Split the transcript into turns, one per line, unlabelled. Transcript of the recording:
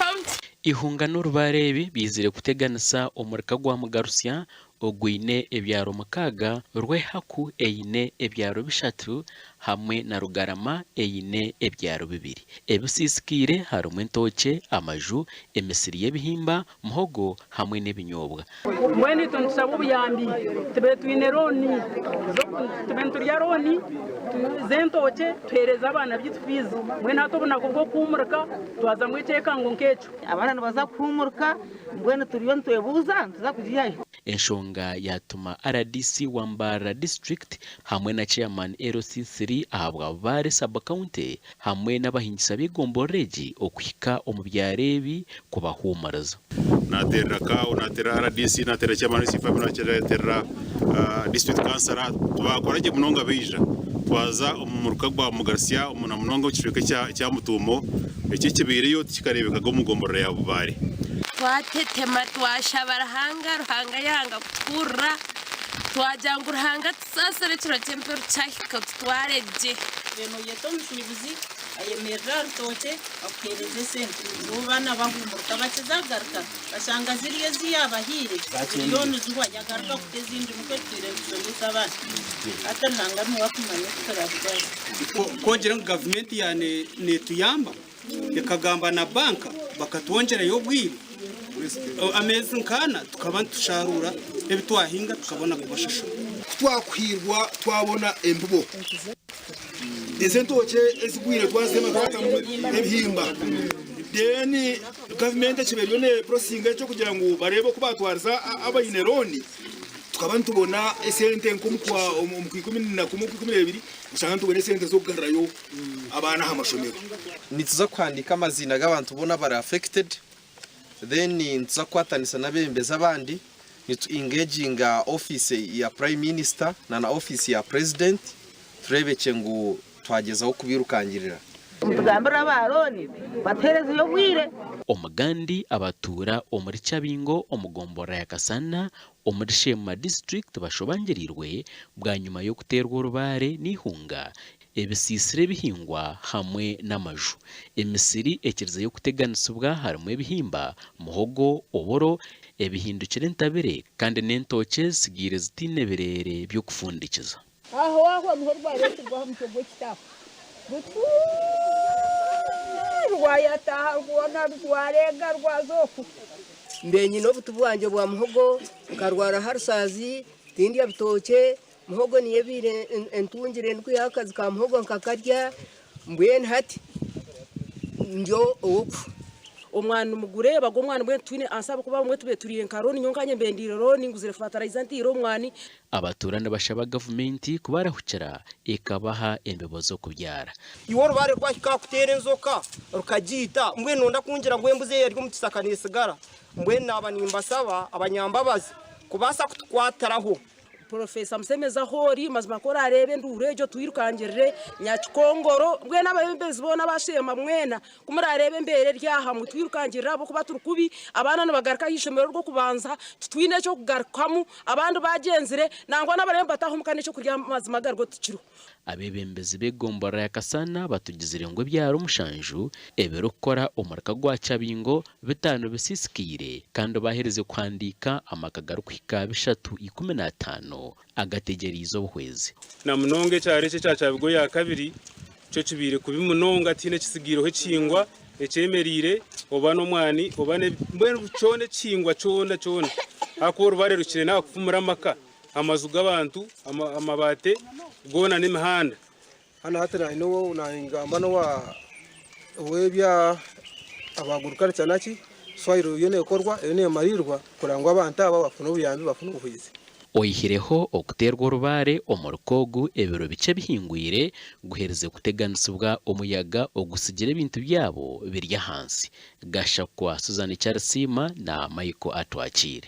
County.
Eihunga n'orubaare ebi byizire kuteganisa omurika gwa Mugarusya ogwine ebyaro mukaaga, Rwehaku eine ebyaro bishatu hamwe na Rugarama eine ebyaro bibiri. Ebisiisikaire harimu entookye, amaju, emisiri y'ebihimba, muhogo hamwe n'ebinyobwa.
Mbwenu itwe nitushaba obuyambi tube twine looni tube niturya looni z'entookye tuheereze abaana baitu fiizi. Mbwenu hati obunaku bw'okuhuumurika twazamu ekyekango nk'ekyo.
Abaana nibaza kuhuumurika mbwenu turiyo nitwebuuza nituza kugiiha hi?
Enshonga yatuma rdc wa Mbarara District hamwe na Chairman LC3 ahabwa Bubare Sub-County hamwe n'abahingisa b'egomborora egi okuhika omu byaro ebi kubahuumuriza.
Naateerera CAO, naateerera rdc, naateerera Chairman w'C five, naateerera District Councillor, baakora gye munonga baija. Twaza omu muruka gwa Mugarutsya na munonga omu kicweka ekya Mutuumo, eki ekibaireyo tikikareebekaga omu gomborora ya Bubaare.
Twatetema twashaba Ruhanga, Ruhanga yanga kutuhurira, twagira ngu Ruhanga tusaasire ekiro ky'emperu kyahika otutware gye.
Mbwenu oyeta omushuubuzi ayemerera aha rutookye akuheereza esente. Nibo baana bahuumuruka bakiza kugaruka bashanga ziriya ezi yaabahaire ziriyo nizihwa yagaruka kuta ezindi nikwo tutwire nitushomesa abaana. Hati Ruhanga niwe akumanya oku turabigwaza.
Ku ogire ngu gavumenti yaaba neetuyamba ekagamba na banka bakatwongyerayo obwire, ameezi nk'ana tukaba nitusharuura ebi twahinga tukabona kubashashura.
Ku twakuhiirwa twabona embibo, ezi entookye ezigwire twazitema twatamu ebihimba then gavumenti ekiba eriyo neprosesinga ekyo kugira ngu bareebe oku batwariza abaine looni, tukaba nitubona esente nk'omu kwa 11 omu kwa 12 oshanga nitubona esente z'okugarurayo abaana aha mashomero.
Nituza kuhandiika amaziina g'abantu boona abari affected then nituza kukwatanisa n'abeebembezi abandi nitu engaginga office ya Prime Minister na na office ya President tureebekye ngu twagyezaho kubirukangirira.
Mutugambirire aba looni batuheerezeyo obwire.
Omugandi abatuura omuri Kyabingo omu gomborora ya Kasana omuri Sheema disiturikiti bashobangiriirwe bwanyima y'okuteerwa orubaare n'eihunga ebisiisire ebihingwa hamwe n'amaju. Emisiri ekirizeyo kuteganisibwa harimu ebihimba, muhogo, oburo, ebihindukire entabire kandi n'entookye ezisigaire zitaine bireere by'okufundikiza.
Aho aho niho rwareetirwe aha mutwe gw'ekitabo ruti, Rwayataaha rwona rwareega rwaza oku.
Mbe nyine obuti bwangye bwa muhogo, nkarwara harusaazi, tindya bitookye, muhogo niyo ebaire entungire ndikwihaho akazi ka muhogo nkakarya, mbwenu hati ndi ow'okufa.
Omwani nimugureeba gwo omwani mbwenu titwine ansa ahabw'okuba abamwe tube turiire nka looni nyowe nkanye mbe ndiire looni nguzire fatarayiza ntiire omwani.
Abatuura nibashaba gavumenti kubarahukira ekabaha embibo z'okubyara.
Iwe orubaare rwahika aha kuteera enjoka rukagiita, mbwenu nonda kungira ngu embuzi eri omu kisaka neetsigara? Mbwenu naaba nimbasaba abanyambabazi kubaasa kutukwatiraho.
Purofeesa Musemeza ahu ori, mazima ku oraareebe enduuru egyo twirukangirire Nyakikongoro, mbwenu abeebembezi boona aba Sheema mwena ku muraareebe embeera eri aha mutwirukangirire ahabw'okuba turi kubi, abaana nibagaruka aha ishomero ry'okubanza titwine eky'okugarukamu, abandi baagyenzire, nangwa n'abariyo nibataaha omuka n'eky'okurya amazima agarigo tikiriho.
Abeebembezi b'egomborora ya Kasana batugizire ngu ebyaro mushanju ebirikukora omurika gwa Kyabingo bitaano bisiisikaire kandi baaherize kuhandiika amaka garikuhika bishatu ikumi n'ataano agategyereize obuhwezi.
Na munonga ekyaro eki ekya Kyabigo ya kabiri kyo kibaire kubi munonga tihaine ekitsigaireho ekihingwa ekyemereire oba n'omwani oba mbwenu kyona ekihingwa kyona kyona ahakuba orubare rukire n'aha kufumura amaka. Amaju g'abantu, amabaate goona n'emihanda.
Hanu hati nangamba n'owa ow'ebya aba agriculture naki soil eriyo nekorwa eriyo nemariirwa kureba ngu abantu aba bafuna obuyambi bafuna obuhwezi.
Oihireho okuteerwa orubaare omurika ogu ebiro bikye bihingwire guherize kuteganisibwa omuyaga ogutsigire ebintu byabo biri ahansi. Gashakwa Susan Kyarisiima na Michael Atwakiire.